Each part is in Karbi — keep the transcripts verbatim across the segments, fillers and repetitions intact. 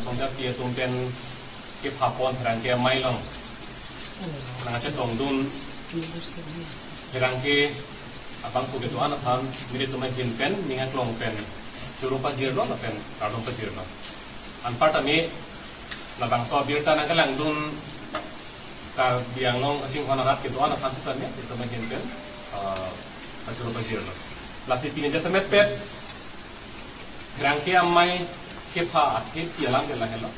Songjapi atum pen kepha pon pherangke amei along nangchetongdun pherangke abangphu kedo-an aphan nelitum ahin pen ning aklong pen choro pajirlo lapen kardom pajirlo. Anparta me labangso abirta nangkelangdun Karbi Anglong kachinghon arat kedo-an aphan sitame itum ahin pen, ah, pachoro pajirlo. Lasi pini jasemet pet pherangke amei kepha athit alam ke lahelo.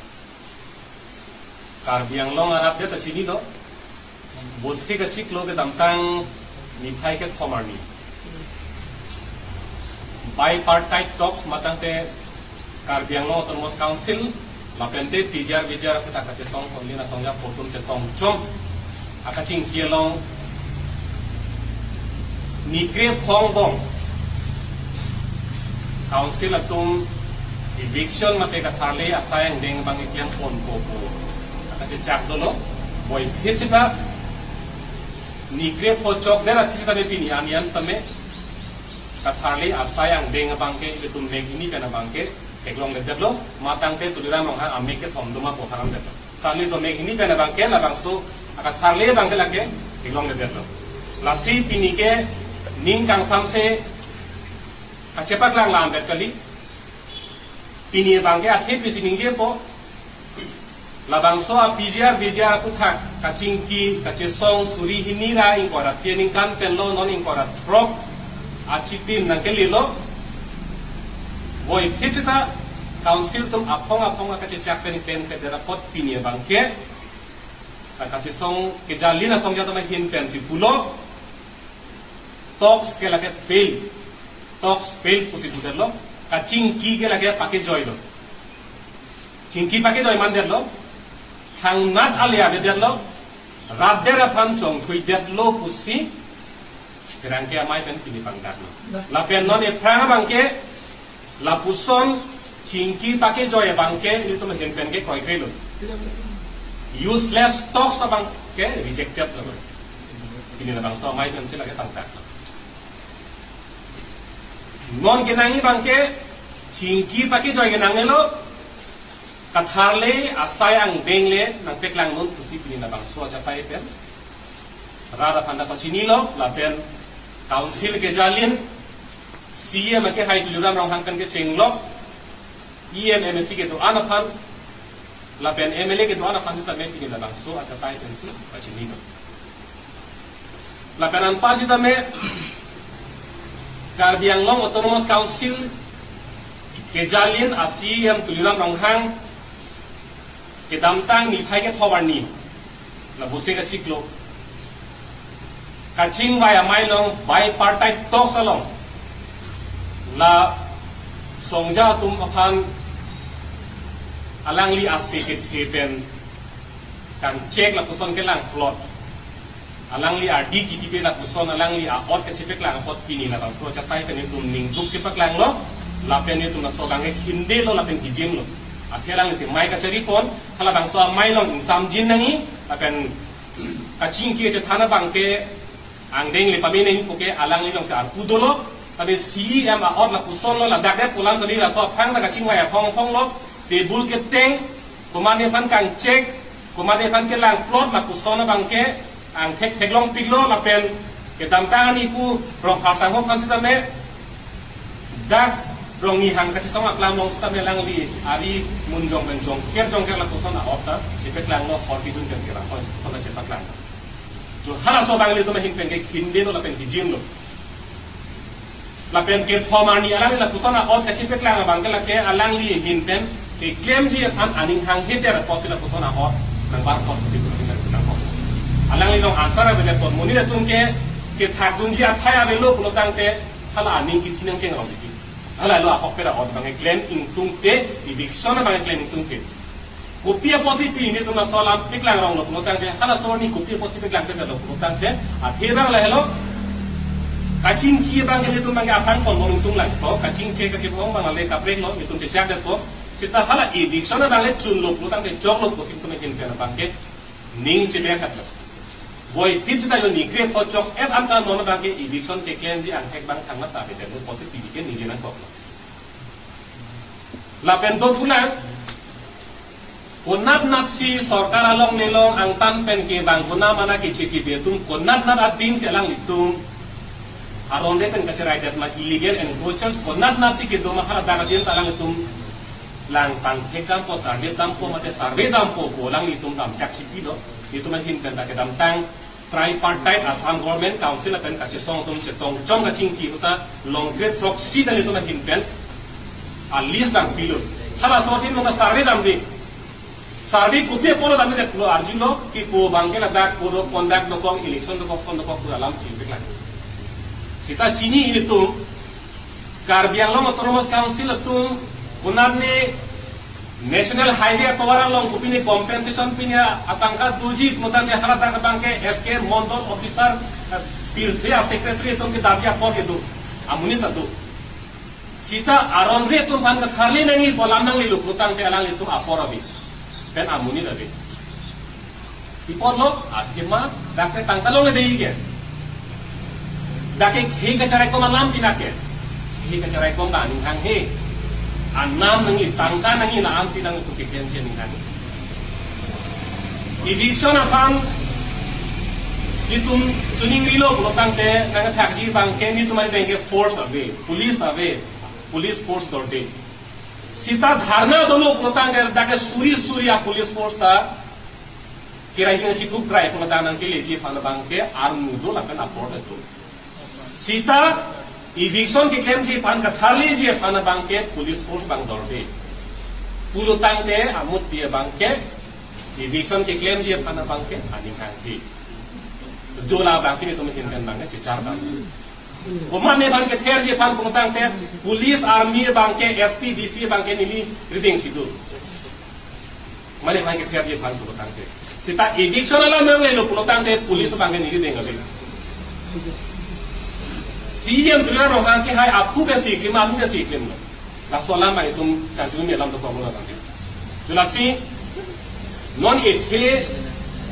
Karbi Anglong arat det ta chinilo. Bosi kachiklo kedamtang niphai kethom arni bipartite talks matangte Karbi Anglong Autonomous Council lapente P G R V G R kita kachesong konlin asong ya potum chetong chom akachingki along nikre phong bom Council atum eviction mate katharle asai angdeng abang keklem ponpo pu akachechak dolo. Puvoiphit sita nikre pho chokdet aphi sitame pini an-an sitame katharle asai angdeng abangke ilitum mek hini pen abangke theklongledetlo, matangte Tuliram Ronghang amek kethom doma posaram detlo. Kali to mek hini pen abangke labangso akatharle abangke lake theklongledetlo. Lasi pini ke ning kangsamse kachepaklang la-an bet kali. Pini abangke akhir pisi ningjepo. Labangso a P G R V G R aphuthak kachingki kachesong suri hini ra ingkoi ra phi aningkan penlo non ingkoi ra throk achitim nangkelilo. Puvoiphit sita Council atum aphong aphong akachechak pen pen kedet apot pini abangke kachesong kejalin asong ya tama hin pensi pulo. Talks ke lake failed. Talks failed pusi pudetlo. Kachingki ke lake pakejoilo. Chingki pakejoi mandetlo. Thangnat ale avedetlo. Rat det aphan chongthuidetlo pusi pherangke amei pen pini pangdaklo. Lapen non ephrang abangke lapuson chingki pakejoi abangke ilitum ahin pen ke kroikrelo. Useless talks abangke rejected lo. Pini labangso amei pensi lake pangdaklo. Non kenangji abangke chingki pakejoi kenangnelo, katharle asai angdeng le nangpeklang non pusi pini labangso achatai pen rat aphan ta pachinilo, lapen Council kejalin C E M akehai Tuliram Ronghang pen kechenglok, E M, M A C kedo-an aphan, lapen M L A kedo-an aphan sitame pini labangso achatai pensi pachinilo. Lapen anpar sitame Karbi Anglong Autonomous Council kejalin a C E M Tuliram Ronghang kedamtang niphai kethom arni la Bose kachiklo kachingvai amei along bipartite talks along la songja atum aphan alangli ase kethe pen kangchek lapuson kelang plot, alangli ardi kipipe lapuson alangli a-ot kachepeklang apot pini labangso achatai pen itum ningduk chepaklanglo, lapen itum laso abangke khindelo lapen hijimlo. Athe alangli si amei kachari pon, halabangso amei along ingsamjin nangji, lapen kachingki kachethan abangke angdeng le pame nangji puke alangli alongsi arpu dolo, tapi C E M a-ot lapuson lo, ladak det pu alam kali, laso aphrang ta kachingvai aphong aphong lo, table keteng, komatne aphan kangchek, komatne aphan kelang plot lapuson abangke angthek theklongpiklo, lapen kedamtang ani pu Rongphar sangho aphan sitame dak Rongnihang kachesong aklam along sitame alangli ari munjong pen jongker jongker lapuson a-ot ta chepaklanglo, hor pidun pen kelang hor pidun ta chepaklang. To halaso abang ilitum ahin pen ke khindelo lapen hijimlo. Lapen kethom arni alangli lapuson a-ot kachepeklang abangke lake alangli ahin pen keklemji aphan aning hanghedet apotsi lapuson a-ot nangbar apot pusi ilitum ahin pen nangkok. Alangli along answer avedet apot monit atum ke kethakdunji athai avelo pulo tangte hala aning kithi nangcheng rong titi. Halalo ahokpet a-ot abang keklem ingtungte, eviction abang keklem ingtungte. Kopi apotsi pini itum laso alam peklang ronglo pulo tangte, halaso arni kopi apotsi peklangpetlo pulo tangte, athe abang lahelo, kachingki abangke ilitum abangke aphrang ponbom ingtung lang, to kachingche kachebong abang le kapreklo, itum chechakdetpo, seta hala eviction abang le chunlo pulo tangte, choklo pusi itum ahin pen abangke ning chebekhatlo. Puvoiphit seta yo nikre pho chok-et anta non abangke eviction keklemji angthek abang thangnat ta avedetlo pusi pini ke ningje nangkoklo. Lapen dothulang, Konat natsi sorkar along nelong angtan pen ke bang kona mana ke cheki be tum konat nat adim si alanglitum aron de pen kacherai det ma illegal encroachers konat natsi kedo ma haladak adim ta alanglitum lang tang thek dampo, target dampo, mate survey dampo ko alanglitum dam chak chipi lo. Itum ahin pen ta kedamtang tripartite Assam Government Council pen kachesong atum chetong chong kachingki ahut ta Longkret proxy ta itum ahin pen a list bang pilo. Hala so adim nong survey dam di. Survey kopi apotlo dam di pulo arjulo kipu bang ke ladak code of conduct dokok, election dokok, son dokok pura alam si peklang. Sita chini ilitum Karbi Anglong Autonomous Council atum konatne National Highway atovar along kopine compensation pine atangka doji pulote haladak abang ke S K Mondol officer, eh, pirthe a secretary atum ke darji apor kedo. Amonit ta do. Sita aron re atum aphan katharli nangji pu alam nanglelo pulotangte alanglitum apor ave. Pen amonit ave. Pi apotlo, athema dak ke tangka longle dei ke. Dak ke khei kacherai kom alam pina ke. Khei kacherai kom ta aning hanghe. Anam nangji, tangka nangji, la-an si nangtum keklem si aning hanghe. Eviction aphan itum chuning rilo pulotangte nangthakji abang ke itum ari deng ke force ave, police ave, police force dorde. Sita dharna dolo pulotangte dak ke suri suri a police force ta kerai hing si kuk try pulotang nangkeleji aphan abang ke armu do lapen apor do. Sita eviction keklemji aphan katharliji aphan abang ke police force bang dorde. Pulotangte amut pi abang ke eviction keklemji aphan abang ke aning hanghe. Dola abang si itum ahin pen abang ke chichar abang. Komatne aphan ketherji aphan pulotangte police, army abang ke, S P, D C abang ke neli rideng si do. Mane aphan ketherji aphan pulotangte. Sita eviction alam nanglelo pulotangte police abang ke neli deng ave. C E M Tuliram Ronghang ke hai aphu pen si klem, amu pen si klemlo. Laso alam abang itum changchung alam dokok lo abang ke. Lasi non ethe